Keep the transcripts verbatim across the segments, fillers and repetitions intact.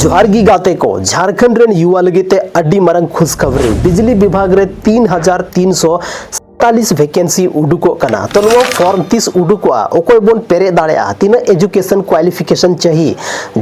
ᱡᱚᱦᱟᱨ ᱜᱮ ᱜᱟᱛᱮ ᱠᱚ, ᱡᱷᱟᱲᱠᱷᱚᱸᱰ ᱨᱮᱱ ᱭᱩᱣᱟ ᱞᱟᱹᱜᱤᱫ ᱛᱮ ᱟᱹᱰᱤ ᱢᱟᱨᱟᱝ ᱠᱷᱩᱥᱠᱷᱟᱵᱽᱨᱤ᱾ ᱵᱤᱡᱽᱞᱤ ᱵᱤᱵᱷᱟᱜᱽ ᱨᱮ ᱛᱤᱱ ᱦᱟᱡᱟᱨ ᱛᱤᱱ ᱥᱚ ᱥᱟᱛᱟᱞᱤᱥ ᱵᱷᱮᱠᱮᱱᱥᱤ ᱩᱰᱩᱠᱚᱜ ᱠᱟᱱᱟ᱾ ᱛᱚ ᱱᱚᱣᱟ ᱯᱷᱚᱨᱢ ᱛᱤᱥ ᱩᱰᱩᱠᱚᱜᱼᱟ, ᱚᱠᱚᱭ ᱵᱚᱱ ᱯᱮᱨᱮᱡ ᱫᱟᱲᱮᱭᱟᱜᱼᱟ, ᱛᱤᱱᱟᱹᱜ ᱮᱡᱩᱠᱮᱥᱚᱱ ᱠᱣᱟᱞᱤᱯᱷᱤᱠᱮᱥᱚᱱ ᱪᱟᱹᱦᱤ,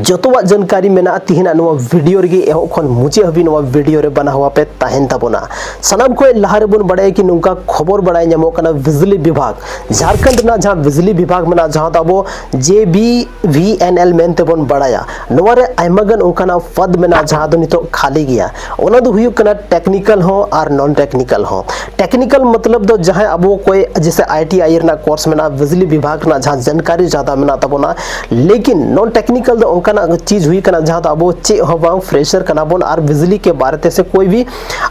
ᱡᱚᱛᱚᱣᱟᱜ ᱡᱟᱱᱠᱟᱨᱤ ᱢᱮᱱᱟᱜᱼᱟ ᱛᱤᱦᱤᱧᱟᱜ ᱱᱚᱣᱟ ᱵᱷᱤᱰᱤᱭᱳ ᱨᱮᱜᱮ᱾ ᱮᱦᱚᱵ ᱠᱷᱚᱱ ᱢᱩᱪᱟᱹᱫ ᱦᱟᱹᱵᱤᱡ ᱱᱚᱣᱟ ᱵᱷᱤᱰᱤᱭᱳ ᱨᱮ ᱵᱟᱱᱟ ᱦᱟᱣᱟ ᱯᱮ ᱛᱟᱦᱮᱱ ᱛᱟᱵᱚᱱᱟ᱾ ᱥᱟᱱᱟᱢ ᱠᱷᱚᱱ ᱞᱟᱦᱟ ᱨᱮᱵᱚᱱ ᱵᱟᱲᱟᱭᱟ ᱠᱤ ᱱᱚᱝᱠᱟ ᱠᱷᱚᱵᱚᱨ ᱵᱟᱲᱟᱭ ᱧᱟᱢᱚᱜ ᱠᱟᱱᱟ, ᱵᱤᱡᱽᱞᱤ ᱵᱤᱵᱷᱟᱜᱽ, ᱡᱷᱟᱲᱠᱷᱚᱸᱰ ᱨᱮᱱᱟᱜ ᱡᱟᱦᱟᱸ ᱵᱤᱡᱽᱞᱤ ᱵᱤᱵᱷᱟᱜᱽ ᱢᱮᱱᱟᱜᱼᱟ, ᱡᱟᱦᱟᱸ ᱫᱚ ᱟᱵᱚ ᱡᱮ ᱵᱤ ᱵᱷᱤ ᱮᱱ ᱮᱞ ᱢᱮᱱᱛᱮ ᱵᱚᱱ ᱵᱟᱲᱟᱭᱟ, ᱱᱚᱣᱟ ᱨᱮ ᱟᱭᱢᱟ ᱜᱟᱱ ᱚᱱᱠᱟᱱᱟᱜ ᱯᱚᱫᱽ ᱢᱮᱱᱟᱜᱼᱟ ᱡᱟᱦᱟᱸ ᱫᱚ ᱱᱤᱛᱚᱜ ᱠᱷᱟᱹᱞᱤ ᱜᱮᱭᱟ᱾ ᱚᱱᱟ ᱫᱚ ᱦᱩᱭᱩᱜ ᱠᱟᱱᱟ ᱴᱮᱠᱱᱤᱠᱟᱞ ᱦᱚᱸ ᱟᱨ ᱱᱚᱱ ᱴᱮᱠᱱᱤᱠᱟᱞ ᱦᱚᱸ᱾ ᱴᱮᱠᱱᱤᱠᱟᱞ ᱢᱚᱛᱞᱚᱵ ᱫᱚ ᱡᱟᱦᱟᱸᱭ ᱟᱵᱚ ᱠᱚᱭ ᱡᱮᱥᱮ ᱟᱭ ᱴᱤ ᱟᱭ ᱨᱮᱱᱟᱜ ᱠᱳᱨᱥ ᱢᱮᱱᱟᱜᱼᱟ, ᱵᱤᱡᱽᱞᱤ ᱵᱤᱵᱷᱟᱜᱽ ᱨᱮᱱᱟᱜ ᱡᱟᱦᱟᱸ ᱡᱟᱱᱠᱟᱨᱤ ᱡᱟᱫᱟ ᱢᱮᱱᱟᱜ ᱛᱟᱵᱚᱱᱟ, ᱞᱮᱠᱤᱱ ᱱᱚᱱ ᱴᱮᱠᱱᱤᱠᱟᱞ ᱫᱚ ᱚᱱᱠᱟᱱᱟᱜ ᱪᱤᱡᱽ ᱦᱩᱭ ᱠᱟᱱᱟ ᱡᱟᱦᱟᱸ ᱫᱚ ᱟᱵᱚ ᱪᱮᱫ ᱦᱚᱸ ᱵᱟᱝ, ᱯᱷᱨᱮᱥᱟᱨ ᱠᱟᱱᱟ ᱵᱚᱱ ᱟᱨ ᱵᱤᱡᱽᱞᱤ ᱠᱮ ᱵᱟᱨᱮ ᱛᱮ ᱥᱮ ᱠᱳᱭ ᱵᱷᱤ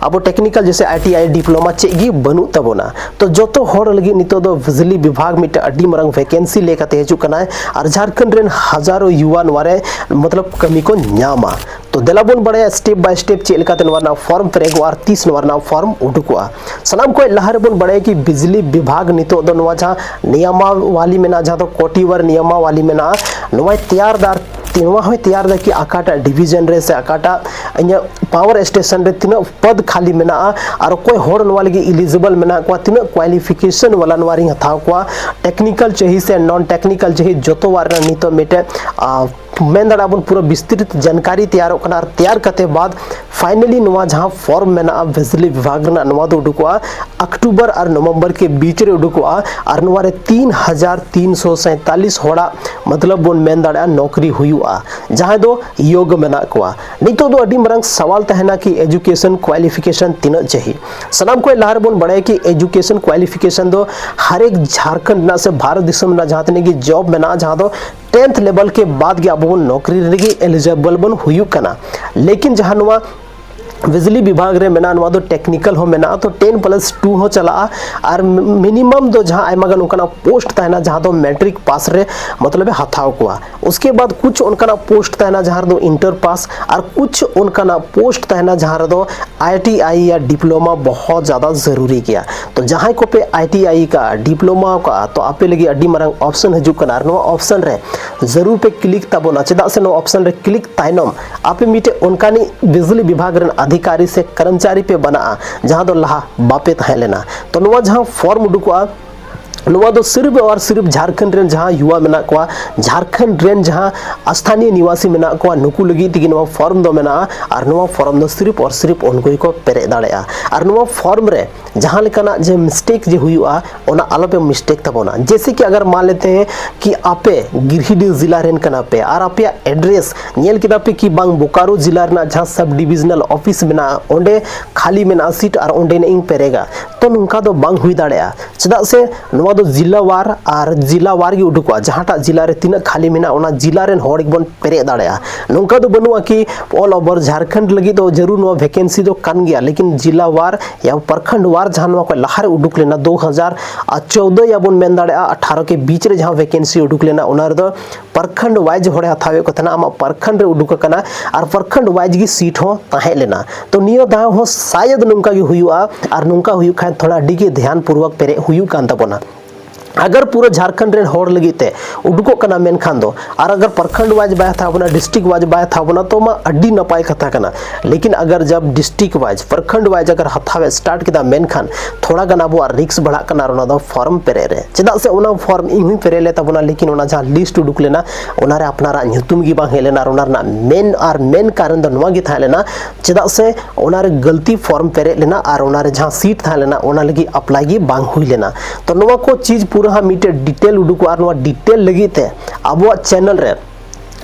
ᱟᱵᱚ ᱴᱮᱠᱱᱤᱠᱟᱞ ᱡᱮᱥᱮ ᱟᱭ ᱴᱤ ᱟᱭ ᱰᱤᱯᱞᱳᱢᱟ ᱪᱮᱫ ᱜᱮ ᱵᱟᱹᱱᱩᱜ ᱛᱟᱵᱚᱱᱟ᱾ ᱛᱚ ᱡᱚᱛᱚ ᱦᱚᱲ ᱞᱟᱹᱜᱤᱫ ᱱᱤᱛᱚᱜ ᱫᱚ ᱵᱤᱡᱽᱞᱤ ᱵᱤᱵᱷᱟᱜᱽ ᱢᱤᱫᱴᱮᱱ ᱟᱹᱰᱤ ᱢᱟᱨᱟᱝ ᱵᱷᱮᱠᱮᱱᱥᱤ ᱞᱮᱠᱟᱛᱮ ᱦᱤᱡᱩᱜ ᱠᱟᱱᱟᱭ ᱟᱨ ᱡᱷᱟᱲᱠᱷᱚᱸᱰ ᱨᱮᱱ ᱦᱟᱡᱟᱨᱚ ᱭᱩᱣᱟ ᱱᱚᱣᱟ ᱨᱮ ᱢᱚᱛᱞᱚᱵ ᱠᱟᱹᱢᱤ ᱠᱚ ᱧᱟᱢᱟ᱾ ᱛᱚ ᱫᱮᱞᱟ ᱵᱚᱱ ᱵᱟᱲᱟᱭᱟ ᱥᱴᱮᱯ ᱵᱟᱭ ᱥᱴᱮᱯ ᱪᱮᱫ ᱞᱮᱠᱟᱛᱮ ᱱᱚᱣᱟ ᱨᱮᱱᱟᱜ ᱯᱷᱚᱨᱢ ᱯᱮᱨᱮᱡᱚᱜᱼᱟ ᱟᱨ ᱛᱤᱥ ᱱᱚᱣᱟ ᱨᱮᱱᱟᱜ ᱯᱷᱚᱨᱢ ᱩᱰᱩᱠᱚᱜᱼᱟ᱾ ᱥᱟᱱᱟᱢ ᱠᱷᱚᱱ ᱞᱟᱦᱟ ᱨᱮᱵᱚᱱ ᱵᱟᱲᱟᱭᱟ ᱠᱤ ᱵᱤᱡᱽᱞᱤ ᱵᱤᱵᱷᱟᱜᱽ ᱱᱤᱛᱚᱜ ᱫᱚ ᱱᱚᱣᱟ ᱡᱟᱦᱟᱸ ᱱᱤᱭᱟᱢᱟᱣᱟᱞᱤ ᱢᱮᱱᱟᱜᱼᱟ, ᱡᱟᱦᱟᱸ ᱫᱚ ᱠᱚᱴᱤᱣᱟᱨ ᱱᱤᱭᱟᱢᱟᱣᱟᱞᱤ ᱢᱮᱱᱟᱜᱼᱟ, ᱱᱚᱣᱟᱭ ᱛᱮᱭᱟᱨ ᱫᱟ ᱟᱨ ᱱᱚᱣᱟ ᱦᱚᱸᱭ ᱛᱮᱭᱟᱨ ᱫᱟ ᱠᱤ ᱚᱠᱟᱴᱟᱜ ᱰᱤᱵᱷᱤᱡᱚᱱ ᱨᱮ ᱥᱮ ᱚᱠᱟᱴᱟᱜ ᱤᱧᱟᱹᱜ ᱯᱟᱣᱟᱨ ᱥᱴᱮᱥᱚᱱ ᱨᱮ ᱛᱤᱱᱟᱹᱜ ᱯᱚᱫᱽ ᱠᱷᱟᱹᱞᱤ ᱢᱮᱱᱟᱜᱼᱟ ᱟᱨ ᱚᱠᱚᱭ ᱦᱚᱲ ᱱᱚᱣᱟ ᱞᱟᱹᱜᱤᱫ ᱤᱞᱤᱡᱤᱵᱚᱞ ᱢᱮᱱᱟᱜ ᱠᱚᱣᱟ, ᱛᱤᱱᱟᱹᱜ ᱠᱣᱟᱞᱤᱯᱷᱤᱠᱮᱥᱚᱱ ᱣᱟᱞᱟ ᱱᱚᱣᱟ ᱨᱤᱧ ᱦᱟᱛᱟᱣ ᱠᱚᱣᱟ, ᱴᱮᱠᱱᱤᱠᱟᱞ ᱪᱟᱹᱦᱤ ᱥᱮ ᱱᱚᱱ ᱴᱮᱠᱱᱤᱠᱟᱞ ᱪᱟᱹᱦᱤ, ᱡᱚᱛᱚᱣᱟᱜ ᱨᱮᱱᱟᱜ ᱱᱤᱛᱚᱜ ᱢᱤᱫᱴᱮᱡ, ᱟ, ᱢᱮᱱ ᱫᱟᱲᱮᱭᱟᱜᱼᱟ ᱵᱚᱱ ᱯᱩᱨᱟᱹ ᱵᱤᱥᱛᱨᱤᱛ ᱡᱟᱱᱠᱟᱨᱤ ᱛᱮᱭᱟᱨᱚᱜ ᱠᱟᱱᱟ᱾ ᱟᱨ ᱛᱮᱭᱟᱨ ᱠᱟᱛᱮ ᱵᱟᱫ ᱯᱷᱟᱭᱱᱟᱞᱤ ᱱᱚᱣᱟ ᱡᱟᱦᱟᱸ ᱯᱷᱚᱨᱢ ᱢᱮᱱᱟᱜᱼᱟ ᱵᱤᱡᱽᱞᱤ ᱵᱤᱵᱷᱟᱜᱽ ᱨᱮᱱᱟᱜ, ᱱᱚᱣᱟ ᱫᱚ ᱩᱰᱩᱠᱚᱜᱼᱟ ᱚᱠᱴᱳᱵᱚᱨ ᱟᱨ ᱱᱚᱵᱷᱮᱢᱵᱚᱨ ᱠᱮ ᱵᱤᱪ ᱨᱮ ᱩᱰᱩᱠᱚᱜᱼᱟ᱾ ᱟᱨ ᱱᱚᱣᱟ ᱨᱮ ᱛᱤᱱ ᱦᱟᱡᱟᱨ ᱛᱤᱱ ᱥᱚ ᱥᱟᱸᱭᱛᱟᱞᱤᱥ ᱦᱚᱲᱟᱜ ᱢᱚᱛᱞᱚᱵ ᱵᱚᱱ ᱢᱮᱱ ᱫᱟᱲᱮᱭᱟᱜᱼᱟ ᱱᱚᱠᱨᱤ ᱦᱩᱭᱩᱜᱼᱟ, ᱡᱟᱦᱟᱸᱭ ᱫᱚ ᱭᱳᱜᱽ ᱢᱮᱱᱟᱜ ᱠᱚᱣᱟ᱾ ᱱᱤᱛᱚᱜ ᱫᱚ ᱟᱹᱰᱤ ᱢᱟᱨᱟᱝ ᱥᱟᱣᱟᱞ ᱛᱟᱦᱮᱱᱟ ᱠᱤ ᱮᱡᱩᱠᱮᱥᱚᱱ ᱠᱣᱟᱞᱤᱯᱷᱤᱠᱮᱥᱚᱱ ᱛᱤᱱᱟᱹᱜ ᱪᱟᱹᱦᱤ? ᱥᱟᱱᱟᱢ ᱠᱷᱚᱱ ᱞᱟᱦᱟ ᱨᱮᱵᱚᱱ ᱵᱟᱲᱟᱭᱟ ᱠᱤ ᱮᱡᱩᱠᱮᱥᱚᱱ ᱠᱣᱟᱞᱤᱯᱷᱤᱠᱮᱥᱚᱱ ᱫᱚ ᱦᱟᱨᱮᱠ ᱡᱷᱟᱲᱠᱷᱚᱸᱰ ᱨᱮᱱᱟᱜ ᱥᱮ ᱵᱷᱟᱨᱚᱛ ᱫᱤᱥᱚᱢ ᱨᱮᱱᱟᱜ ᱡᱟᱦᱟᱸ ᱛᱤᱱᱟᱹᱜ ᱜᱮ ᱡᱚᱵ ᱢᱮᱱᱟᱜᱼᱟ, ᱡᱟᱦᱟᱸ ᱫᱚ ᱴᱮᱱᱛᱷ ᱞᱮᱵᱮᱞ ᱠᱮ ᱵᱟᱫ ᱜᱮ ᱟᱵᱚ ᱵᱚᱱ ᱱᱚᱠᱨᱤ ᱨᱮᱜᱮ ᱮᱞᱤᱡᱤᱵᱚᱞ ᱵᱚᱱ ᱦᱩᱭᱩᱜ ᱠᱟᱱᱟ᱾ ᱞᱮᱠᱤᱱ ᱡᱟᱦᱟᱸ ᱱᱚᱣᱟ ᱵᱤᱡᱽᱞᱤ ᱵᱤᱵᱷᱟᱜᱽ ᱨᱮ ᱢᱮᱱᱟᱜᱼᱟ, ᱱᱚᱣᱟ ᱫᱚ ᱴᱮᱠᱱᱤᱠᱟᱞ ᱦᱚᱸ ᱢᱮᱱᱟᱜᱼᱟ, ᱛᱚ ᱴᱮᱱ ᱯᱞᱟᱥ ᱴᱩ ᱦᱚᱸ ᱪᱟᱞᱟᱜᱼᱟ᱾ ᱟᱨ ᱢᱤᱱᱤᱢᱟᱢ ᱫᱚ ᱡᱟᱦᱟᱸ ᱟᱭᱢᱟ ᱜᱟᱱ ᱚᱱᱠᱟᱱᱟᱜ ᱯᱳᱥᱴ ᱛᱟᱦᱮᱱᱟ ᱡᱟᱦᱟᱸ ᱫᱚ ᱢᱮᱴᱨᱤᱠ ᱯᱟᱥ ᱨᱮ ᱢᱚᱛᱞᱚᱵ ᱮ ᱦᱟᱛᱟᱣ ᱠᱚᱣᱟ᱾ ᱩᱥᱠᱮ ᱵᱟᱫ ᱠᱩᱪᱷ ᱚᱱᱠᱟᱱᱟᱜ ᱯᱳᱥᱴ ᱛᱟᱦᱮᱱᱟ ᱡᱟᱦᱟᱸ ᱨᱮᱫᱚ ᱤᱱᱴᱟᱨ ᱯᱟᱥ, ᱟᱨ ᱠᱩᱪᱷ ᱚᱱᱠᱟᱱᱟᱜ ᱯᱳᱥᱴ ᱛᱟᱦᱮᱱᱟ ᱡᱟᱦᱟᱸ ᱨᱮᱫᱚ ᱟᱭ ᱴᱤ ᱟᱭ ᱭᱟ ᱰᱤᱯᱞᱳᱢᱟ ᱵᱚᱦᱚᱛ ᱡᱟᱫᱟ ᱡᱟᱹᱨᱩᱨᱤ ᱜᱮᱭᱟ᱾ ᱛᱚ ᱡᱟᱦᱟᱸᱭ ᱠᱚᱯᱮ ᱟᱭ ᱴᱤ ᱟᱭ ᱠᱟᱜᱼᱟ, ᱰᱤᱯᱞᱳᱢᱟ ᱠᱟᱜᱼᱟ, ᱛᱚ ᱟᱯᱮ ᱞᱟᱹᱜᱤᱫ ᱟᱹᱰᱤ ᱢᱟᱨᱟᱝ ᱚᱯᱥᱚᱱ ᱦᱤᱡᱩᱜ ᱠᱟᱱᱟ᱾ ᱟᱨ ᱱᱚᱣᱟ ᱚᱯᱥᱚᱱ ᱨᱮ ᱡᱟᱹᱨᱩᱲ ᱯᱮ ᱠᱞᱤᱠ ᱛᱟᱵᱚᱱᱟ, ᱪᱮᱫᱟᱜ ᱥᱮ ᱱᱚᱣᱟ ᱚᱯᱥᱚᱱ ᱨᱮ ᱠᱞᱤᱠ ᱛᱟᱭᱱᱚᱢ ᱟᱯᱮ ᱢᱤᱫᱴᱮᱡ ᱚᱱᱠᱟᱱᱤᱡ ᱵᱤᱡᱽᱞᱤ ᱵᱤᱵᱷᱟᱜᱽ ᱨᱮᱱ ᱟᱫᱷᱤᱠᱟᱨᱤ ᱥᱮ ᱠᱚᱨᱢᱪᱟᱨᱤ ᱯᱮ ᱵᱟᱱᱟᱜᱼᱟ, ᱡᱟᱦᱟᱸ ᱫᱚ ᱞᱟᱦᱟ ᱵᱟᱯᱮ ᱛᱟᱦᱮᱸ ᱞᱮᱱᱟ᱾ ᱛᱚ ᱱᱚᱣᱟ ᱡᱟᱦᱟᱸ ᱯᱷᱚᱨᱢ ᱩᱰᱩᱠᱚᱜᱼᱟ, ᱱᱚᱣᱟ ᱫᱚ ᱥᱤᱨᱯ ᱟᱨ ᱥᱤᱨᱯ ᱡᱷᱟᱲᱠᱷᱚᱸᱰ ᱨᱮᱱ ᱡᱟᱦᱟᱸ ᱭᱩᱣᱟ ᱢᱮᱱᱟᱜ ᱠᱚᱣᱟ, ᱡᱷᱟᱲᱠᱷᱚᱸᱰ ᱨᱮᱱ ᱡᱟᱦᱟᱸ ᱟᱥᱛᱷᱟᱱᱤᱭᱚ ᱱᱤᱣᱟᱥᱤ ᱢᱮᱱᱟᱜ ᱠᱚᱣᱟ, ᱱᱩᱠᱩ ᱞᱟᱹᱜᱤᱫ ᱛᱮᱜᱮ ᱱᱚᱣᱟ ᱯᱷᱚᱨᱢ ᱫᱚ ᱢᱮᱱᱟᱜᱼᱟ᱾ ᱟᱨ ᱱᱚᱣᱟ ᱯᱷᱚᱨᱢ ᱫᱚ ᱥᱤᱨᱯ ᱟᱨ ᱥᱤᱨᱯ ᱩᱱᱠᱩ ᱜᱮᱠᱚ ᱯᱮᱨᱮᱡ ᱫᱟᱲᱮᱭᱟᱜᱼᱟ᱾ ᱟᱨ ᱱᱚᱣᱟ ᱯᱷᱚᱨᱢ ᱨᱮ ᱡᱟᱦᱟᱸ ᱞᱮᱠᱟᱱᱟᱜ ᱡᱮ ᱢᱤᱥᱴᱮᱠ ᱡᱮ ᱦᱩᱭᱩᱜᱼᱟ, ᱚᱱᱟ ᱟᱞᱚᱯᱮ ᱢᱤᱥᱴᱮᱠ ᱛᱟᱵᱚᱱᱟ᱾ ᱡᱮᱭᱥᱮ ᱠᱤ ᱟᱜᱟᱨ ᱢᱟᱱ ᱞᱮᱛᱮ ᱦᱮᱸ ᱠᱤ ᱟᱯᱮ ᱜᱤᱨᱤᱰᱤᱦ ᱡᱤᱞᱟ ᱨᱮᱱ ᱠᱟᱱᱟ ᱯᱮ ᱟᱨ ᱟᱯᱮᱭᱟᱜ ᱮᱰᱨᱮᱥ ᱧᱮᱞ ᱠᱮᱫᱟ ᱯᱮ ᱠᱤ ᱵᱟᱝ ᱵᱳᱠᱟᱨᱳ ᱡᱤᱞᱟ ᱨᱮᱱᱟᱜ ᱡᱟᱦᱟᱸ ᱥᱟᱵ ᱰᱤᱵᱤᱡᱚᱱᱟᱞ ᱚᱯᱷᱤᱥ ᱢᱮᱱᱟᱜᱼᱟ, ᱚᱸᱰᱮ ᱠᱷᱟᱹᱞᱤ ᱢᱮᱱᱟᱜᱼᱟ ᱥᱤᱴ ᱟᱨ ᱚᱸᱰᱮᱱᱟᱜ ᱤᱧ ᱯᱮᱨᱮᱜᱟ, ᱛᱚ ᱱᱚᱝᱠᱟ ᱫᱚ ᱵᱟᱝ ᱦᱩᱭ ᱫᱟᱲᱮᱭᱟᱜᱼᱟ᱾ ᱪᱮᱫᱟᱜ ᱥᱮ ᱱᱚᱣᱟ ᱫᱚ ᱡᱤᱞᱟ ᱣᱟᱨ ᱟᱨ ᱡᱤᱞᱟ ᱣᱟᱨ ᱜᱮ ᱩᱰᱩᱠᱚᱜᱼᱟ᱾ ᱡᱟᱦᱟᱸᱴᱟᱜ ᱡᱤᱞᱟ ᱨᱮ ᱛᱤᱱᱟᱹᱜ ᱠᱷᱟᱹᱞᱤ ᱢᱮᱱᱟᱜᱼᱟ, ᱚᱱᱟ ᱡᱤᱞᱟ ᱨᱮᱱ ᱦᱚᱲ ᱜᱮᱵᱚᱱ ᱯᱮᱨᱮᱡ ᱫᱟᱲᱮᱭᱟᱜᱼᱟ᱾ ᱱᱚᱝᱠᱟ ᱫᱚ ᱵᱟᱹᱱᱩᱜᱼᱟ ᱠᱤ ᱚᱞ ᱳᱵᱷᱟᱨ ᱡᱷᱟᱲᱠᱷᱚᱸᱰ ᱞᱟᱹᱜᱤᱫ ᱫᱚ ᱡᱟᱹᱨᱩᱲ ᱱᱚᱣᱟ ᱵᱷᱮᱠᱮᱱᱥᱤ ᱫᱚ ᱠᱟᱱ ᱜᱮᱭᱟ, ᱞᱮᱠᱤᱱ ᱡᱤᱞᱟ ᱣᱟᱨ ᱭᱟ ᱯᱨᱚᱠᱷᱚᱸᱰ ᱣᱟᱨ ᱡᱟᱦᱟᱸ ᱱᱚᱣᱟ ᱠᱷᱚᱱ ᱞᱟᱦᱟᱨᱮ ᱩᱰᱩᱠ ᱞᱮᱱᱟ, ᱫᱩ ᱦᱟᱡᱟᱨ ᱪᱳᱫᱽᱫᱳ ᱭᱟ ᱵᱚᱱ ᱢᱮᱱ ᱫᱟᱲᱮᱭᱟᱜᱼᱟ, ᱟᱴᱷᱟᱨᱚ ᱠᱮ ᱵᱤᱪ ᱨᱮ ᱡᱟᱦᱟᱸ ᱵᱷᱮᱠᱮᱱᱥᱤ ᱩᱰᱩᱠ ᱞᱮᱱᱟ, ᱚᱱᱟ ᱨᱮᱫᱚ ᱯᱨᱚᱠᱷᱚᱸᱰ ᱣᱟᱭᱤᱡᱽ ᱦᱚᱲᱮ ᱦᱟᱛᱟᱣᱮᱫ ᱠᱚ ᱛᱟᱦᱮᱱᱟ, ᱟᱢᱟᱜ ᱯᱨᱚᱠᱷᱚᱸᱰ ᱨᱮ ᱩᱰᱩᱠ ᱟᱠᱟᱱᱟ ᱟᱨ ᱯᱨᱚᱠᱷᱚᱸᱰ ᱣᱟᱭᱤᱡᱽ ᱜᱮ ᱥᱤᱴ ᱦᱚᱸ ᱛᱟᱦᱮᱸ ᱞᱮᱱᱟ᱾ ᱛᱚ ᱱᱤᱭᱟᱹ ᱫᱷᱟᱣ ᱦᱚᱸ ᱥᱟᱭᱮᱫ ᱱᱚᱝᱠᱟ ᱜᱮ ᱦᱩᱭᱩᱜᱼᱟ, ᱟᱨ ᱱᱚᱝᱠᱟ ᱦᱩᱭᱩᱜ ᱠᱷᱟᱱ ᱛᱷᱚᱲᱟ ᱟᱹᱰᱤ ᱜᱮ ᱫᱷᱮᱭᱟᱱ ᱯᱩᱨᱣᱚᱠ ᱯᱮᱨᱮᱡ ᱦᱩᱭᱩᱜ ᱠᱟᱱ ᱛᱟᱵᱚᱱᱟ᱾ ᱟᱜᱟᱨ ᱯᱩᱨᱟᱹ ᱡᱷᱟᱲᱠᱷᱚᱸᱰ ᱨᱮᱱ ᱦᱚᱲ ᱞᱟᱹᱜᱤᱫ ᱛᱮ ᱩᱰᱩᱠᱚᱜ ᱠᱟᱱᱟ ᱢᱮᱱᱠᱷᱟᱱ ᱫᱚ, ᱟᱨ ᱟᱜᱟᱨ ᱯᱨᱚᱠᱷᱚᱸᱰ ᱣᱟᱭᱤᱡᱽ ᱵᱟᱭ ᱦᱟᱛᱟᱣ ᱵᱚᱱᱟ, ᱰᱤᱥᱴᱨᱤᱠᱴ ᱣᱟᱭᱤᱡᱽ ᱵᱟᱭ ᱦᱟᱛᱟᱣ ᱵᱚᱱᱟ, ᱛᱚ ᱢᱟ ᱟᱹᱰᱤ ᱱᱟᱯᱟᱭ ᱠᱟᱛᱷᱟ ᱠᱟᱱᱟ᱾ ᱞᱮᱠᱤᱱ ᱟᱜᱟᱨ ᱡᱟᱵ ᱰᱤᱥᱴᱨᱤᱠᱴ ᱣᱟᱭᱤᱡᱽ, ᱯᱨᱚᱠᱷᱚᱸᱰ ᱣᱟᱭᱤᱡᱽ ᱟᱜᱟᱨ ᱦᱟᱛᱟᱣ ᱮ ᱥᱴᱟᱨᱴ ᱠᱮᱫᱟ, ᱢᱮᱱᱠᱷᱟᱱ ᱛᱷᱚᱲᱟ ᱜᱟᱱ ᱟᱵᱚᱣᱟᱜ ᱨᱤᱠᱥ ᱵᱟᱲᱦᱟᱜ ᱠᱟᱱᱟ ᱟᱨ ᱚᱱᱟ ᱫᱚ ᱯᱷᱚᱨᱢ ᱯᱮᱨᱮᱡ ᱨᱮ᱾ ᱪᱮᱫᱟᱜ ᱥᱮ ᱚᱱᱟ ᱯᱷᱚᱨᱢ ᱤᱧ ᱦᱚᱸᱧ ᱯᱮᱨᱮᱡ ᱞᱮᱫ ᱛᱟᱵᱚᱱᱟ, ᱞᱮᱠᱤᱱ ᱚᱱᱟ ᱡᱟᱦᱟᱸ ᱞᱤᱥᱴ ᱩᱰᱩᱠ ᱞᱮᱱᱟ, ᱚᱱᱟᱨᱮ ᱟᱯᱱᱟᱨᱟᱜ ᱧᱩᱛᱩᱢ ᱜᱮ ᱵᱟᱝ ᱦᱮᱡ ᱞᱮᱱᱟ᱾ ᱟᱨ ᱚᱱᱟ ᱨᱮᱱᱟᱜ ᱢᱮᱱ ᱟᱨ ᱢᱮᱱ ᱠᱟᱨᱚᱱ ᱫᱚ ᱱᱚᱣᱟ ᱜᱮ ᱛᱟᱦᱮᱸ ᱞᱮᱱᱟ, ᱪᱮᱫᱟᱜ ᱥᱮ ᱚᱱᱟᱨᱮ ᱜᱟᱹᱞᱛᱤ ᱯᱷᱚᱨᱢ ᱯᱮᱨᱮᱡ ᱞᱮᱱᱟ ᱟᱨ ᱚᱱᱟᱨᱮ ᱡᱟᱦᱟᱸ ᱥᱤᱴ ᱛᱟᱦᱮᱸ ᱞᱮᱱᱟ, ᱚᱱᱟ ᱞᱟᱹᱜᱤᱫ ᱟᱯᱞᱟᱭ ᱜᱮ ᱵᱟᱝ ᱦᱩᱭ ᱞᱮᱱᱟ᱾ ᱛᱚ ᱱᱚᱣᱟ ᱠᱚ ᱪᱤᱡᱽ ᱯᱩᱨᱟᱹ ᱦᱟᱸᱜ ᱢᱤᱫᱴᱮᱡ ᱰᱤᱴᱮᱞ ᱩᱰᱩᱠᱚᱜᱼᱟ᱾ ᱟᱨ ᱱᱚᱣᱟ ᱰᱤᱴᱮᱞ ᱞᱟᱹᱜᱤᱫ ᱛᱮ ᱟᱵᱚᱣᱟᱜ ᱪᱮᱱᱮᱞ ᱨᱮ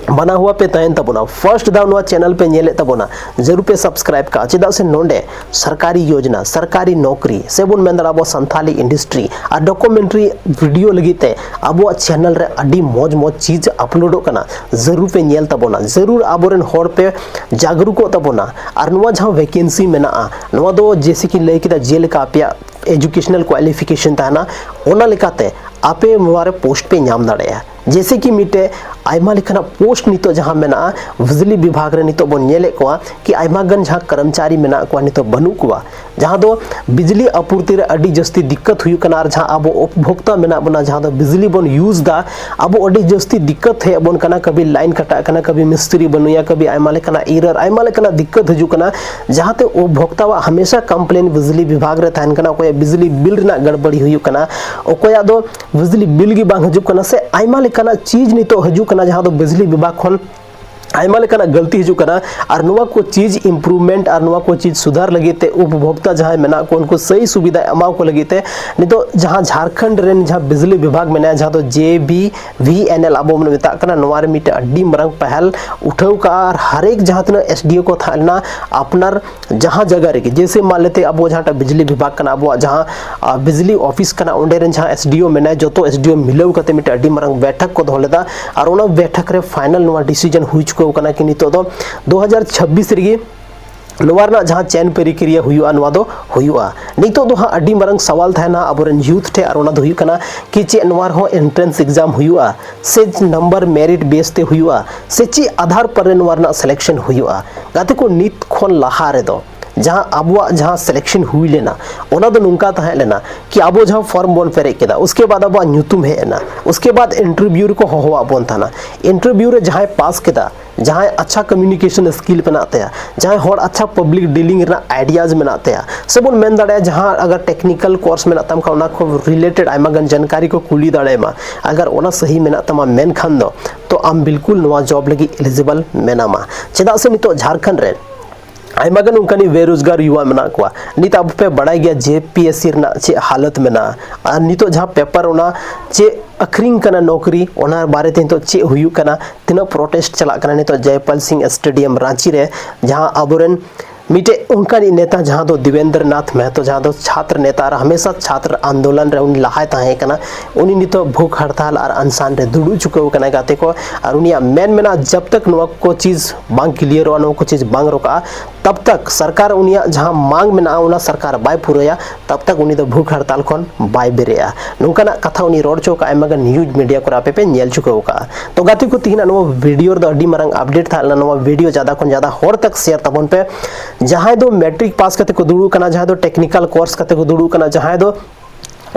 ᱵᱟᱱᱟ ᱦᱩᱣᱟ ᱯᱮ ᱛᱟᱦᱮᱱ ᱛᱟᱵᱚᱱᱟ, ᱯᱷᱟᱨᱥᱴ ᱫᱷᱟᱣ ᱱᱚᱣᱟ ᱪᱮᱱᱮᱞ ᱯᱮ ᱧᱮᱞᱮᱫ ᱛᱟᱵᱚᱱᱟ, ᱡᱟᱹᱨᱩᱲ ᱯᱮ ᱥᱟᱵᱥᱠᱨᱟᱭᱤᱵ ᱠᱟᱜᱼᱟ᱾ ᱪᱮᱫᱟᱜ ᱥᱮ ᱱᱚᱰᱮ ᱥᱚᱨᱠᱟᱨᱤ ᱭᱳᱡᱽᱱᱟ, ᱥᱚᱨᱠᱟᱨᱤ ᱱᱚᱠᱨᱤ, ᱥᱮ ᱵᱚᱱ ᱢᱮᱱ ᱫᱟᱲᱮᱭᱟᱜᱼᱟ ᱟᱵᱚ ᱥᱟᱱᱛᱷᱟᱞᱤ ᱤᱱᱰᱟᱥᱴᱨᱤ ᱟᱨ ᱰᱚᱠᱩᱢᱮᱱᱴᱟᱨᱤ ᱵᱷᱤᱰᱤᱭᱳ ᱞᱟᱹᱜᱤᱫ ᱛᱮ ᱟᱵᱚᱣᱟᱜ ᱪᱮᱱᱮᱞ ᱨᱮ ᱟᱹᱰᱤ ᱢᱚᱡᱽ ᱢᱚᱡᱽ ᱪᱤᱡᱽ ᱟᱯᱞᱳᱰᱚᱜ ᱠᱟᱱᱟ᱾ ᱡᱟᱹᱨᱩᱲ ᱯᱮ ᱧᱮᱞ ᱛᱟᱵᱚᱱᱟ, ᱡᱟᱹᱨᱩᱲ ᱟᱵᱚᱨᱮᱱ ᱦᱚᱲ ᱯᱮ ᱡᱟᱜᱽᱨᱩᱠᱚᱜ ᱛᱟᱵᱚᱱᱟ᱾ ᱟᱨ ᱱᱚᱣᱟ ᱡᱟᱦᱟᱸ ᱵᱷᱮᱠᱮᱱᱥᱤ ᱢᱮᱱᱟᱜᱼᱟ, ᱱᱚᱣᱟ ᱫᱚ ᱡᱮᱭᱥᱮ ᱠᱤ ᱞᱟᱹᱭ ᱠᱮᱫᱟ, ᱡᱮᱞᱮᱠᱟ ᱟᱯᱮᱭᱟᱜ ᱮᱡᱩᱠᱮᱥᱚᱱᱟᱞ ᱠᱳᱣᱟᱞᱤᱯᱷᱤᱠᱮᱥᱚᱱ ᱛᱟᱦᱮᱱᱟ, ᱚᱱᱟ ᱞᱮᱠᱟᱛᱮ ᱟᱯᱮ ᱱᱚᱣᱟ ᱨᱮ ᱯᱳᱥᱴ ᱯᱮ ᱧᱟᱢ ᱫᱟᱲᱮᱭᱟᱜᱼᱟ᱾ ᱡᱮᱭᱥᱮ ᱠᱤ ᱢᱤᱫᱴᱮᱡ ᱟᱭᱢᱟ ᱞᱮᱠᱟᱱᱟᱜ ᱯᱳᱥᱴ ᱱᱤᱛᱚᱜ ᱡᱟᱦᱟᱸ ᱢᱮᱱᱟᱜᱼᱟ, ᱵᱤᱡᱽᱞᱤ ᱵᱤᱵᱷᱟᱜᱽ ᱨᱮ ᱱᱤᱛᱚᱜ ᱵᱚᱱ ᱧᱮᱞᱮᱫ ᱠᱚᱣᱟ ᱠᱤ ᱟᱭᱢᱟ ᱜᱟᱱ ᱡᱟᱦᱟᱸ ᱠᱚᱨᱢᱪᱟᱨᱤ ᱢᱮᱱᱟᱜ ᱠᱚᱣᱟ, ᱱᱤᱛᱚᱜ ᱵᱟᱹᱱᱩᱜ ᱠᱚᱣᱟ, ᱡᱟᱦᱟᱸ ᱫᱚ ᱵᱤᱡᱽᱞᱤ ᱟᱯᱩᱨᱛᱤ ᱨᱮ ᱟᱹᱰᱤ ᱡᱟᱹᱥᱛᱤ ᱫᱤᱠᱠᱟᱛ ᱦᱩᱭᱩᱜ ᱠᱟᱱᱟ᱾ ᱟᱨ ᱡᱟᱦᱟᱸ ᱟᱵᱚ ᱩᱯᱵᱷᱳᱠᱛᱟ ᱢᱮᱱᱟᱜ ᱵᱚᱱᱟ, ᱡᱟᱦᱟᱸ ᱫᱚ ᱵᱤᱡᱽᱞᱤ ᱵᱚᱱ ᱤᱭᱩᱡᱽ ᱫᱟ, ᱟᱵᱚ ᱟᱹᱰᱤ ᱡᱟᱹᱥᱛᱤ ᱫᱤᱠᱠᱟᱛ ᱦᱮᱡ ᱟᱵᱚᱱ ᱠᱟᱱᱟ, ᱠᱟᱵᱷᱤ ᱞᱟᱭᱤᱱ ᱠᱟᱴᱟᱜ ᱠᱟᱱᱟ, ᱠᱟᱵᱷᱤ ᱢᱤᱥᱛᱨᱤ ᱵᱟᱹᱱᱩᱭᱟ, ᱠᱟᱵᱷᱤ ᱟᱭᱢᱟ ᱞᱮᱠᱟᱱᱟᱜ ᱮᱨᱟᱨ, ᱟᱭᱢᱟ ᱞᱮᱠᱟᱱᱟᱜ ᱫᱤᱠᱠᱟᱛ ᱦᱤᱡᱩᱜ ᱠᱟᱱᱟ, ᱡᱟᱦᱟᱸᱛᱮ ᱩᱯᱵᱷᱳᱠᱛᱟᱣᱟᱜ ᱦᱟᱢᱮᱥᱟ ᱠᱚᱢᱯᱞᱮᱱ ᱵᱤᱡᱽᱞᱤ ᱵᱤᱵᱷᱟᱜᱽ ᱨᱮ ᱛᱟᱦᱮᱱ ᱠᱟᱱᱟ᱾ ᱚᱠᱚᱭᱟᱜ ᱵᱤᱡᱽᱞᱤ ᱵᱤᱞ ᱨᱮᱱᱟᱜ ᱜᱟᱲᱵᱟᱲᱤ ᱦᱩᱭᱩᱜ ᱠᱟᱱᱟ, ᱚᱠᱚᱭᱟᱜ ᱫᱚ ᱵᱤᱡᱽᱞᱤ ᱵᱤᱞ ᱜᱮ ᱵᱟᱝ ᱦᱤᱡᱩᱜ ᱠᱟᱱᱟ, ᱥᱮ ᱟᱭᱢᱟ ᱞᱮᱠᱟᱱᱟᱜ ᱪᱤᱡᱽ ᱱᱤᱛᱚᱜ ᱦᱤᱡᱩᱜ ᱠᱟᱱᱟ ᱡᱟᱦᱟᱸ ᱫᱚ ᱵᱤᱡᱽᱞᱤ ᱵᱤᱵᱷᱟᱜᱽ ᱠᱷᱚᱱ ᱟᱭᱢᱟ ᱞᱮᱠᱟᱱᱟᱜ ᱜᱟᱹᱞᱛᱤ ᱦᱤᱡᱩᱜ ᱠᱟᱱᱟ᱾ ᱟᱨ ᱱᱚᱣᱟ ᱠᱚ ᱪᱤᱡᱽ ᱤᱢᱯᱨᱩᱵᱷᱢᱮᱱᱴ ᱟᱨ ᱱᱚᱣᱟ ᱠᱚ ᱪᱤᱡᱽ ᱥᱩᱫᱷᱟᱨ ᱞᱟᱹᱜᱤᱫ ᱛᱮ ᱩᱯᱵᱷᱳᱠᱛᱟ ᱡᱟᱦᱟᱸᱭ ᱢᱮᱱᱟᱜ ᱠᱚ, ᱩᱱᱠᱩ ᱥᱟᱹᱦᱤ ᱥᱩᱵᱤᱫᱷᱟ ᱮᱢᱟᱣ ᱠᱚ ᱞᱟᱹᱜᱤᱫ ᱛᱮ ᱱᱤᱛᱚᱜ ᱡᱟᱦᱟᱸ ᱡᱷᱟᱲᱠᱷᱚᱸᱰ ᱨᱮᱱ ᱡᱟᱦᱟᱸ ᱵᱤᱡᱽᱞᱤ ᱵᱤᱵᱷᱟᱜᱽ ᱢᱮᱱᱟᱭᱟ, ᱡᱟᱦᱟᱸ ᱫᱚ ᱡᱮ ᱵᱤ ᱵᱷᱤ ᱮᱱ ᱮᱞ ᱟᱵᱚ ᱵᱚᱱ ᱢᱮᱛᱟᱜ ᱠᱟᱱᱟ, ᱱᱚᱣᱟ ᱨᱮ ᱢᱤᱫᱴᱮᱱ ᱟᱹᱰᱤ ᱢᱟᱨᱟᱝ ᱯᱟᱦᱟᱞ ᱩᱴᱷᱟᱹᱣ ᱠᱟᱜᱼᱟ᱾ ᱟᱨ ᱦᱟᱨᱮᱠ ᱡᱟᱦᱟᱸ ᱛᱤᱱᱟᱹᱜ ᱮᱥ ᱰᱤ ᱳ ᱠᱚ ᱛᱟᱦᱮᱸ ᱞᱮᱱᱟ, ᱟᱯᱱᱟᱨ ᱡᱟᱦᱟᱸ ᱡᱟᱭᱜᱟ ᱨᱮᱜᱮ, ᱡᱮᱭᱥᱮ ᱢᱟᱱ ᱞᱮᱛᱮ ᱟᱵᱚ ᱡᱟᱦᱟᱸᱴᱟᱜ ᱵᱤᱡᱽᱞᱤ ᱵᱤᱵᱷᱟᱜᱽ ᱠᱟᱱᱟ, ᱟᱵᱚᱣᱟᱜ ᱡᱟᱦᱟᱸ, ᱟ, ᱵᱤᱡᱽᱞᱤ ᱚᱯᱷᱤᱥ ᱠᱟᱱᱟ, ᱚᱸᱰᱮ ᱨᱮᱱ ᱡᱟᱦᱟᱸ ᱮᱥ ᱰᱤ ᱳ ᱢᱮᱱᱟᱭᱟ, ᱡᱚᱛᱚ ᱮᱥ ᱰᱤ ᱳ ᱢᱤᱞᱟᱹᱣ ᱠᱟᱛᱮ ᱢᱤᱫᱴᱮᱱ ᱟᱹᱰᱤ ᱢᱟᱨᱟᱝ ᱵᱮᱴᱷᱚᱠ ᱠᱚ ᱫᱚᱦᱚ ᱞᱮᱫᱟ᱾ ᱟᱨ ᱚᱱᱟ ᱵᱮᱴᱷᱚᱠ ᱨᱮ ᱯᱷᱟᱭᱱᱟᱞ ᱱᱚᱣᱟ ᱰᱤᱥᱤᱡᱚᱱ ᱦᱩᱭ ᱪᱩᱠᱟᱹᱣ ᱠᱟᱱᱟ ᱠᱤ ᱱᱤᱛᱚᱜ ᱫᱚ ᱫᱩ ᱦᱟᱡᱟᱨ ᱪᱷᱟᱵᱵᱤᱥ ᱨᱮᱜᱮ ᱱᱚᱣᱟ ᱨᱮᱱᱟᱜ ᱡᱟᱦᱟᱸ ᱪᱮᱱ ᱯᱨᱚᱠᱨᱤᱭᱟ ᱦᱩᱭᱩᱜᱼᱟ, ᱱᱚᱣᱟ ᱫᱚ ᱦᱩᱭᱩᱜᱼᱟ᱾ ᱱᱤᱛᱚᱜ ᱫᱚ ᱦᱟᱸᱜ ᱟᱹᱰᱤ ᱢᱟᱨᱟᱝ ᱥᱟᱣᱟᱞ ᱛᱟᱦᱮᱱᱟ ᱟᱵᱚᱨᱮᱱ ᱭᱩᱛᱷ ᱴᱷᱮᱱ, ᱟᱨ ᱚᱱᱟ ᱫᱚ ᱦᱩᱭᱩᱜ ᱠᱟᱱᱟ ᱠᱤ ᱪᱮᱫ ᱱᱚᱣᱟ ᱨᱮᱦᱚᱸ ᱮᱱᱴᱨᱮᱱᱥ ᱮᱠᱡᱟᱢ ᱦᱩᱭᱩᱜᱼᱟ, ᱥᱮ ᱱᱟᱢᱵᱟᱨ ᱢᱮᱨᱤᱴ ᱵᱮᱥ ᱛᱮ ᱦᱩᱭᱩᱜᱼᱟ, ᱥᱮ ᱪᱮᱫ ᱟᱫᱷᱟᱨ ᱯᱟᱨᱮ ᱱᱚᱣᱟ ᱨᱮᱱᱟᱜ ᱥᱤᱞᱮᱠᱥᱚᱱ ᱦᱩᱭᱩᱜᱼᱟ? ᱜᱟᱛᱮ ᱠᱚ, ᱱᱤᱛ ᱠᱷᱚᱱ ᱞᱟᱦᱟ ᱨᱮᱫᱚ ᱡᱟᱦᱟᱸ ᱟᱵᱚᱣᱟᱜ ᱡᱟᱦᱟᱸ ᱥᱤᱞᱮᱠᱥᱚᱱ ᱦᱩᱭ ᱞᱮᱱᱟ, ᱚᱱᱟ ᱫᱚ ᱱᱚᱝᱠᱟ ᱛᱟᱦᱮᱸ ᱞᱮᱱᱟ ᱠᱤ ᱟᱵᱚ ᱡᱟᱦᱟᱸ ᱯᱷᱚᱨᱢ ᱵᱚᱱ ᱯᱮᱨᱮᱡ ᱠᱮᱫᱟ, ᱩᱥᱠᱮ ᱵᱟᱫ ᱟᱵᱚᱣᱟᱜ ᱧᱩᱛᱩᱢ ᱦᱮᱡ ᱮᱱᱟ, ᱩᱥᱠᱮ ᱵᱟᱫ ᱤᱱᱴᱟᱨᱵᱷᱤᱭᱩ ᱨᱮᱠᱚ ᱦᱚᱦᱚᱣᱟᱜ ᱵᱚᱱ ᱛᱟᱦᱮᱱᱟ᱾ ᱤᱱᱴᱟᱨᱵᱷᱤᱭᱩ ᱨᱮ ᱡᱟᱦᱟᱸᱭ ᱯᱟᱥ ᱠᱮᱫᱟ, ᱡᱟᱦᱟᱸᱭ ᱟᱪᱪᱷᱟ ᱠᱚᱢᱤᱭᱩᱱᱤᱠᱮᱥᱚᱱ ᱥᱠᱤᱞ ᱢᱮᱱᱟᱜ ᱛᱟᱭᱟ, ᱡᱟᱦᱟᱸᱭ ᱦᱚᱲ ᱟᱪᱪᱷᱟ ᱯᱟᱵᱽᱞᱤᱠ ᱰᱤᱞᱤᱝ ᱨᱮᱱᱟᱜ ᱟᱭᱰᱤᱭᱟᱡᱽ ᱢᱮᱱᱟᱜ ᱛᱟᱭᱟ, ᱥᱮ ᱵᱚᱱ ᱢᱮᱱ ᱫᱟᱲᱮᱭᱟᱜᱼᱟ ᱡᱟᱦᱟᱸ ᱟᱜᱟᱨ ᱴᱮᱠᱱᱤᱠᱟᱞ ᱠᱳᱨᱥ ᱢᱮᱱᱟᱜ ᱛᱟᱢ ᱠᱷᱟᱱ ᱚᱱᱟ ᱠᱚ ᱨᱤᱞᱮᱴᱮᱰ ᱟᱭᱢᱟ ᱜᱟᱱ ᱡᱟᱱᱠᱟᱨᱤ ᱠᱚ ᱠᱩᱞᱤ ᱫᱟᱲᱮᱭᱟᱢᱟ, ᱟᱜᱟᱨ ᱚᱱᱟ ᱥᱟᱹᱦᱤ ᱢᱮᱱᱟᱜ ᱛᱟᱢᱟ ᱢᱮᱱᱠᱷᱟᱱ ᱫᱚ, ᱛᱚ ᱟᱢ ᱵᱤᱞᱠᱩᱞ ᱱᱚᱣᱟ ᱡᱚᱵ ᱞᱟᱹᱜᱤᱫ ᱮᱞᱤᱡᱤᱵᱚᱞ ᱢᱮᱱᱟᱢᱟ᱾ ᱪᱮᱫᱟᱜ ᱥᱮ ᱱᱤᱛᱚᱜ ᱡᱷᱟᱲᱠᱷᱚᱸᱰ ᱨᱮ ᱟᱭᱢᱟ ᱜᱟᱱ ᱚᱱᱠᱟᱱᱤᱡ ᱵᱮᱨᱳᱡᱽᱜᱟᱨ ᱭᱩᱣᱟ ᱢᱮᱱᱟᱜ ᱠᱚᱣᱟ᱾ ᱱᱤᱛ ᱟᱵᱚ ᱯᱮ ᱵᱟᱲᱟᱭ ᱜᱮᱭᱟ ᱡᱮ ᱯᱤ ᱮᱥ ᱥᱤ ᱨᱮᱱᱟᱜ ᱪᱮᱫ ᱦᱟᱞᱚᱛ ᱢᱮᱱᱟᱜᱼᱟ, ᱟᱨ ᱱᱤᱛᱚᱜ ᱡᱟᱦᱟᱸ ᱯᱮᱯᱟᱨ ᱚᱱᱟ ᱪᱮᱫ ᱟᱹᱠᱷᱨᱤᱧ ᱠᱟᱱᱟ ᱱᱚᱠᱨᱤ, ᱚᱱᱟ ᱵᱟᱨᱮᱛᱮ ᱱᱤᱛᱚᱜ ᱪᱮᱫ ᱦᱩᱭᱩᱜ ᱠᱟᱱᱟ, ᱛᱤᱱᱟᱹᱜ ᱯᱨᱚᱴᱮᱥᱴ ᱪᱟᱞᱟᱜ ᱠᱟᱱᱟ ᱱᱤᱛᱚᱜ ᱡᱚᱭᱯᱟᱞ ᱥᱤᱝ ᱥᱴᱮᱰᱤᱭᱟᱢ ᱨᱟᱸᱪᱤ ᱨᱮ, ᱡᱟᱦᱟᱸ ᱟᱵᱚᱨᱮᱱ ᱢᱤᱫᱴᱮᱡ ᱚᱱᱠᱟᱱᱤᱡ ᱱᱮᱛᱟ ᱡᱟᱦᱟᱸ ᱫᱚ ᱫᱤᱵᱮᱱᱫᱨᱚ ᱱᱟᱛᱷ ᱢᱟᱦᱟᱛᱚ, ᱡᱟᱦᱟᱸ ᱫᱚ ᱪᱷᱟᱛᱨ ᱱᱮᱛᱟ ᱟᱨ ᱦᱟᱢᱮᱥᱟ ᱪᱷᱟᱛᱨ ᱟᱱᱫᱳᱞᱚᱱ ᱨᱮ ᱩᱱᱤ ᱞᱟᱦᱟᱭ ᱛᱟᱦᱮᱸ ᱠᱟᱱᱟ, ᱩᱱᱤ ᱱᱤᱛᱚᱜ ᱵᱷᱩᱠ ᱦᱟᱲᱛᱟᱞ ᱟᱨ ᱟᱱᱥᱟᱱ ᱨᱮ ᱫᱩᱲᱩᱵ ᱪᱩᱠᱟᱹᱣ ᱠᱟᱱᱟᱭ ᱜᱟᱛᱮ ᱠᱚ᱾ ᱟᱨ ᱩᱱᱤᱭᱟᱜ ᱢᱮᱱ ᱢᱮᱱᱟᱜᱼᱟ, ᱡᱟᱵ ᱛᱟᱠ ᱱᱚᱣᱟ ᱠᱚ ᱪᱤᱡᱽ ᱵᱟᱝ ᱠᱞᱤᱭᱟᱨᱚᱜᱼᱟ, ᱱᱚᱣᱟ ᱠᱚ ᱪᱤᱡᱽ ᱵᱟᱝ ᱨᱚᱠᱟᱜᱼᱟ, ᱛᱟᱵ ᱛᱟᱠ ᱥᱚᱨᱠᱟᱨ ᱩᱱᱤᱭᱟᱜ ᱡᱟᱦᱟᱸ ᱢᱟᱝ ᱢᱮᱱᱟᱜᱼᱟ, ᱚᱱᱟ ᱥᱚᱨᱠᱟᱨ ᱵᱟᱭ ᱯᱩᱨᱟᱹᱭᱟ, ᱛᱟᱵ ᱛᱟᱠ ᱩᱱᱤ ᱫᱚ ᱵᱷᱩᱠ ᱦᱟᱲᱛᱟᱞ ᱠᱷᱚᱱ ᱵᱟᱭ ᱵᱮᱨᱮᱜᱼᱟ᱾ ᱱᱚᱝᱠᱟᱱᱟᱜ ᱠᱟᱛᱷᱟ ᱩᱱᱤ ᱨᱚᱲ ᱦᱚᱪᱚ ᱠᱟᱜᱼᱟ, ᱟᱭᱢᱟ ᱜᱟᱱ ᱱᱤᱭᱩᱡᱽ ᱢᱤᱰᱤᱭᱟ ᱠᱚᱨᱮ ᱟᱯᱮ ᱯᱮ ᱧᱮᱞ ᱪᱩᱠᱟᱹᱣ ᱠᱟᱜᱼᱟ᱾ ᱛᱚ ᱜᱟᱛᱮ ᱠᱚ, ᱛᱤᱦᱤᱧᱟᱜ ᱱᱚᱣᱟ ᱵᱷᱤᱰᱤᱭᱳ ᱨᱮᱫᱚ ᱟᱹᱰᱤ ᱢᱟᱨᱟᱝ ᱟᱯᱰᱮᱴ ᱛᱟᱦᱮᱸ ᱞᱮᱱᱟ᱾ ᱱᱚᱣᱟ ᱵᱷᱤᱰᱤᱭᱳ ᱡᱟᱫᱟ ᱠᱷᱚᱱ ᱡᱟᱫᱟ ᱦᱚᱲ ᱛᱟᱠ ᱥᱮᱭᱟᱨ ᱛᱟᱵᱚᱱ ᱯᱮ᱾ ᱡᱟᱦᱟᱸᱭ ᱫᱚ ᱢᱮᱴᱨᱤᱠ ᱯᱟᱥ ᱠᱟᱛᱮ ᱠᱚ ᱫᱩᱲᱩᱵ ᱠᱟᱱᱟ, ᱡᱟᱦᱟᱸᱭ ᱫᱚ ᱴᱮᱠᱱᱤᱠᱟᱞ ᱠᱳᱨᱥ ᱠᱟᱛᱮ ᱠᱚ ᱫᱩᱲᱩᱵ ᱠᱟᱱᱟ, ᱡᱟᱦᱟᱸᱭ ᱫᱚ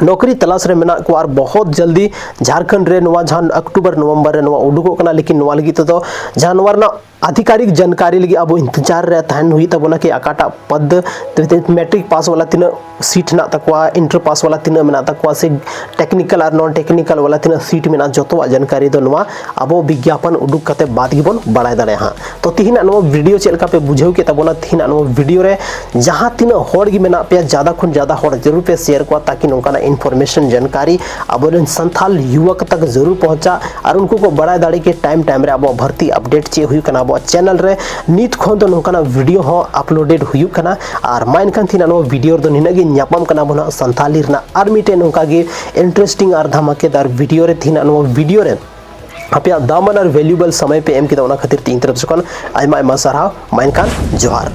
ᱱᱚᱠᱨᱤ ᱛᱚᱞᱟᱥ ᱨᱮ ᱢᱮᱱᱟᱜ ᱠᱚᱣᱟ, ᱟᱨ ᱵᱚᱦᱚᱛ ᱡᱚᱞᱫᱤ ᱡᱷᱟᱨᱠᱷᱚᱸᱰ ᱨᱮ ᱱᱚᱣᱟ ᱡᱟᱦᱟᱸ ᱚᱠᱴᱳᱵᱚᱨ ᱱᱚᱵᱷᱮᱢᱵᱚᱨ ᱨᱮ ᱱᱚᱣᱟ ᱩᱰᱩᱠᱚᱜ ᱠᱟᱱᱟ, ᱞᱮᱠᱤᱱ ᱱᱚᱣᱟ ᱞᱟᱹᱜᱤᱫ ᱛᱮᱫᱚ ᱡᱟᱦᱟᱸ ᱱᱚᱣᱟ ᱨᱮᱱᱟᱜ ᱟᱫᱷᱤᱠᱟᱨᱤᱠ ᱡᱟᱱᱠᱟᱨᱤ ᱞᱟᱹᱜᱤᱫ ᱟᱵᱚ ᱤᱱᱛᱮᱡᱟᱨ ᱨᱮ ᱛᱟᱦᱮᱱ ᱦᱩᱭᱩᱜ ᱛᱟᱵᱚᱱᱟ ᱠᱤ ᱚᱠᱟᱴᱟᱜ ᱯᱚᱫᱽ ᱢᱮᱴᱨᱤᱠ ᱯᱟᱥ ᱣᱟᱞᱟ ᱛᱤᱱᱟᱹᱜ ᱥᱤᱴ ᱦᱮᱱᱟᱜ ᱛᱟᱠᱚᱣᱟ, ᱤᱱᱴᱟᱨ ᱯᱟᱥ ᱣᱟᱞᱟ ᱛᱤᱱᱟᱹᱜ ᱢᱮᱱᱟᱜ ᱛᱟᱠᱚᱣᱟ, ᱥᱮ ᱴᱮᱠᱱᱤᱠᱟᱞ ᱟᱨ ᱱᱚᱱ ᱴᱮᱠᱱᱤᱠᱟᱞ ᱣᱟᱞᱟ ᱛᱤᱱᱟᱹᱜ ᱥᱤᱴ ᱢᱮᱱᱟᱜᱼᱟ, ᱡᱚᱛᱚᱣᱟᱜ ᱡᱟᱱᱠᱟᱨᱤ ᱫᱚ ᱱᱚᱣᱟ ᱟᱵᱚ ᱵᱤᱜᱽᱜᱟᱯᱚᱱ ᱩᱰᱩᱠ ᱠᱟᱛᱮ ᱵᱟᱫ ᱜᱮᱵᱚᱱ ᱵᱟᱲᱟᱭ ᱫᱟᱲᱮᱭᱟᱜᱼᱟ ᱦᱟᱸᱜ᱾ ᱛᱚ ᱛᱤᱦᱤᱧᱟᱜ ᱱᱚᱣᱟ ᱵᱷᱤᱰᱤᱭᱳ ᱪᱮᱫ ᱞᱮᱠᱟ ᱯᱮ ᱵᱩᱡᱷᱟᱹᱣ ᱠᱮᱫ ᱛᱟᱵᱚᱱᱟ? ᱛᱤᱦᱤᱧᱟᱜ ᱱᱚᱣᱟ ᱵᱷᱤᱰᱤᱭᱳ ᱨᱮ ᱡᱟᱦᱟᱸ ᱛᱤᱱᱟᱹᱜ ᱦᱚᱲ ᱜᱮ ᱢᱮᱱᱟᱜ ᱯᱮᱭᱟ, ᱡᱟᱫᱟ ᱠᱷᱚᱱ ᱡᱟᱫᱟ ᱦᱚᱲ ᱡᱟᱹᱨᱩᱲ ᱯᱮ ᱥᱮᱭᱟᱨ ᱠᱚᱣᱟ, ᱛᱟᱠᱤ ᱱᱚᱝᱠᱟᱱᱟᱜ ᱤᱱᱯᱷᱚᱨᱢᱮᱥᱚᱱ ᱡᱟᱱᱠᱟᱨᱤ ᱟᱵᱚᱨᱮᱱ ᱥᱟᱱᱛᱟᱞ ᱭᱩᱣᱟ ᱛᱟᱠ ᱡᱟᱹᱨᱩᱲ ᱯᱚᱦᱚᱸᱪᱟ, ᱟᱨ ᱩᱱᱠᱩ ᱠᱚ ᱵᱟᱲᱟᱭ ᱫᱟᱲᱮ ᱠᱮ ᱴᱟᱭᱤᱢ ᱴᱟᱭᱤᱢ ᱨᱮ ᱟᱵᱚᱣᱟᱜ ᱵᱷᱟᱨᱛᱤ ᱟᱯᱰᱮᱴ ᱪᱮᱫ ᱦᱩᱭᱩᱜ ᱠᱟᱱᱟ ᱟᱵᱚᱣᱟᱜ ᱪᱮᱱᱮᱞ ᱨᱮ᱾ ᱱᱤᱛ ᱠᱷᱚᱱ ᱫᱚ ᱱᱚᱝᱠᱟᱱᱟᱜ ᱵᱷᱤᱰᱤᱭᱳ ᱦᱚᱸ ᱟᱯᱞᱳᱰᱮᱰ ᱦᱩᱭᱩᱜ ᱠᱟᱱᱟ᱾ ᱟᱨ ᱢᱟ ᱮᱱᱠᱷᱟᱱ ᱛᱤᱦᱤᱧᱟᱜ ᱱᱚᱣᱟ ᱵᱷᱤᱰᱤᱭᱳ ᱨᱮᱫᱚ ᱱᱤᱱᱟᱹᱜ ᱜᱮ᱾ ᱧᱟᱯᱟᱢ ᱠᱟᱱᱟ ᱵᱚᱱ ᱦᱟᱸᱜ ᱥᱟᱱᱛᱟᱞᱤ ᱨᱮᱱᱟᱜ ᱟᱨ ᱢᱤᱫᱴᱮᱱ ᱱᱚᱝᱠᱟ ᱜᱮ ᱤᱱᱴᱟᱨᱮᱥᱴᱤᱝ ᱟᱨ ᱫᱷᱟᱢᱟᱠᱮᱫᱟᱨ ᱵᱷᱤᱰᱤᱭᱳ ᱨᱮ᱾ ᱛᱤᱦᱤᱧᱟᱜ ᱱᱚᱣᱟ ᱵᱷᱤᱰᱤᱭᱳ ᱨᱮ ᱟᱯᱮᱭᱟᱜ ᱫᱟᱢᱟᱱ ᱟᱨ ᱵᱷᱮᱞᱩᱵᱮᱞ ᱥᱚᱢᱚᱭ ᱯᱮ ᱮᱢ ᱠᱮᱫᱟ, ᱚᱱᱟ ᱠᱷᱟᱹᱛᱤᱨ ᱛᱮ ᱤᱧ ᱛᱚᱨᱚᱯ ᱥᱮᱫ ᱠᱷᱚᱱ ᱟᱭᱢᱟ ᱟᱭᱢᱟ ᱥᱟᱨᱦᱟᱣ᱾ ᱢᱟ ᱮᱱᱠᱷᱟᱱ ᱡᱚᱦᱟᱨ᱾